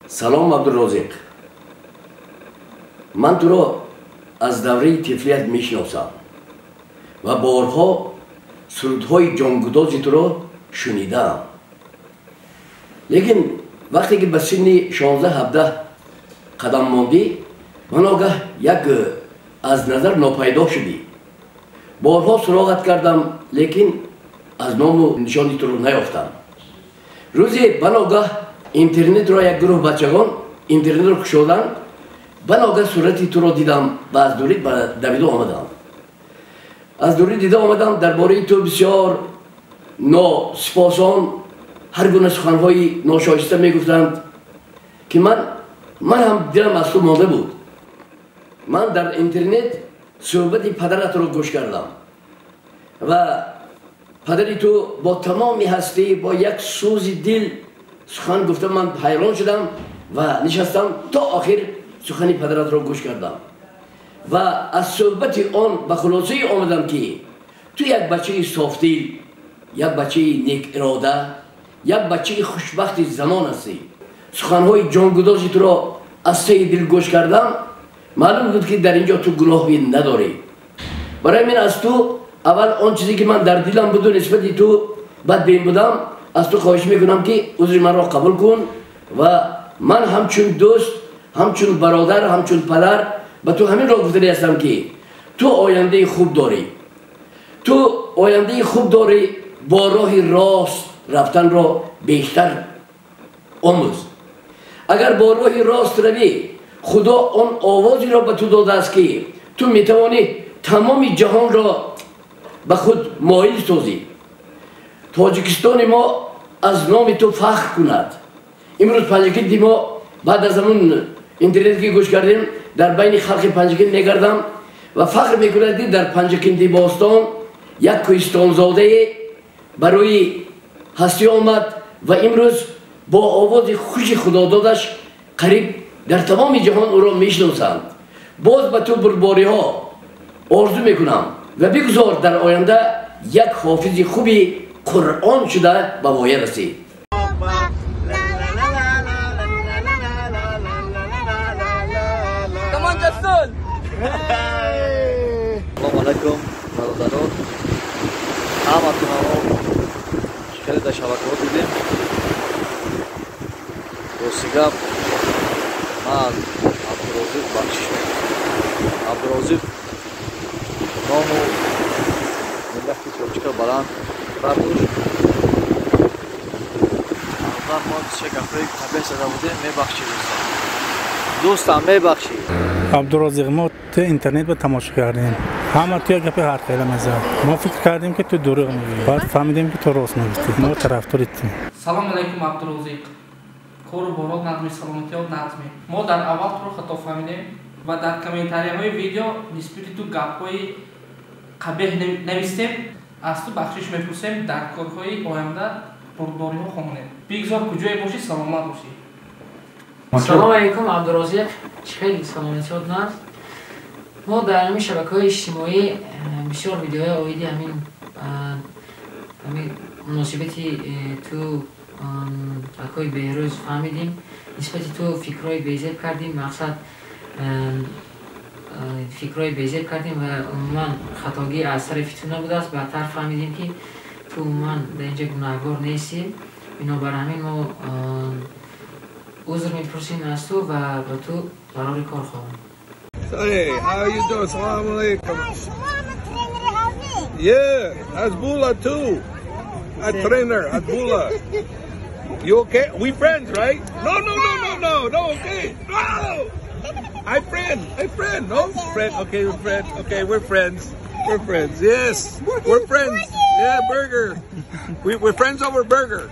Салом, Абдурозиқ. Ман туро аз давраи тифлият мешиносам ва борҳо сурудҳои ҷонгудози туро шунидаам. Лекин вақте ки ба синни 16-17 қадам мондӣ, ба ногаҳ як аз назар нопайдо шудӣ. Борҳо суроғат кардам, лекин аз ному нишони туро наёфтам. Рӯзе ба ногаҳ интернетро як гурӯҳ бачагон интернетро кушоданд, ба ногаҳ сурати туро дидам ва аз дурӣ ба давида омадам. Аз дурӣ дида омадам, дар бораи ту бисёр носипосон ҳар гуна суханҳои ношоиста мегуфтанд, ки ман ҳам дилам аз ту монда буд. Ман дар интернет суҳбати падаратро гӯш кардам ва падари ту бо тамоми ҳастӣ, бо як сӯзи дил сухан гуфта, ман ҳайрон шудам ва нишастам то охир сухани падаратро гӯш кардам ва аз суҳбати он ба хулосае омадам, ки ту як бачаи софдил, як бачаи некирода, як бачаи хушбахти замон ҳастӣ. Суханҳои ҷонгудози туро аз таи дил гӯш кардам, маълум буд, ки дар ин ҷо ту гуноҳе надорӣ. Барои ман аз ту аввал он чизе ки ман дар дилам буду нисбати ту бадбин будам, аз ту хоҳиш мекунам, ки узри манро қабул кун ва ман ҳамчун дӯст, ҳамчун бародар, ҳамчун падар ба ту ҳаминро гуфтанӣ ҳастам, ки ту ояндаи хуб дорӣ, ту ояндаи хуб дорӣ. Бо роҳи рост рафтанро бештар омӯз. Агар бо роҳи рост равӣ, Худо он овозеро ба ту додааст, ки ту метавонӣ тамоми ҷаҳонро ба худ моил созӣ. Тоҷикистони мо аз номи ту фахр кунад. Имрӯз Панҷакенти мо, баъд аз ҳамун интернет ки гӯш кардем, дар байни халқи Панҷакент мегардам ва фахр мекунад, ки дар Панҷакенти бостон як кӯҳистонзодае барои ҳастӣ омад ва имрӯз бо овози хуши худододаш қариб дар тамоми ҷаҳон ӯро мешиносанд. Боз ба ту бурдбориҳо орзу мекунам ва бигузор дар оянда як ҳофизи хуби Қуръон шуда ба воя расӣ. Come on, Justin! Салом алайкум, бародарон. Ҳаматонро хеле дар шабакаҳо дидем. Рости гап, ман аз Абдурозиқ бахшиш мекунам. Абдурозиқ ному миллати тоҷика баланд бардошт. Албатта, мо бисёр гапҳои қабеҳ зада будем, мебахшӣ, дӯстам. Дӯстам, мебахшӣ. Абдурозиқ, мо ту интернет ба тамошо кардем, ҳама ту як гапи ҳархела мезад. Мо фикр кардем, ки ту дурӯғ мегӯӣ, баъд фаҳмидем, ки ту рост мегуфтӣ. Мо тарафдори ту. Салом алайкум, Абдурозиқ. Кору борот нағми, саломатиёт нағзме? Мо дар аввал туро хато фаҳмидем ва дар комментарияҳои видео нисбати ту гапҳои қабеҳ навистем. Аз ту бахшиш мепурсем, дар корҳои оянда бурдбориҳо хонем. Бигзор куҷое бошӣ, саломат бошӣ. Салом алейкум, Абдурозиқ. Чӣ хеле, саломатиёт нағз? Мо дар ҳамин шабакаҳои иҷтимоӣ бисёр видеоҳои оиди ҳамин муносибати ту акои Беҳрӯз фаҳмидем, нисбати ту фикрҳои безеб кардем, мақсад фикрҳои безеб кардем ва умуман хатогӣ аз тарафи ту набудааст. Баъдтар фаҳмидем, ки ту умуман дар инҷа гунаҳгор нестӣ. Бинобар ҳамин мо узр мепурсем аз ту ва ба ту барори кор хоҳем. Hey, how are you doing? Salam alaikum. Yeah, Hasbullah too. A trainer, Hasbullah. You okay? We friends, right? No, no, no, no, no, no, okay. No! I friend, I friend, no? Friend, okay, we're friend. Okay, we're friends. We're friends, yes. We're friends. Yeah, burger. We're friends over burger.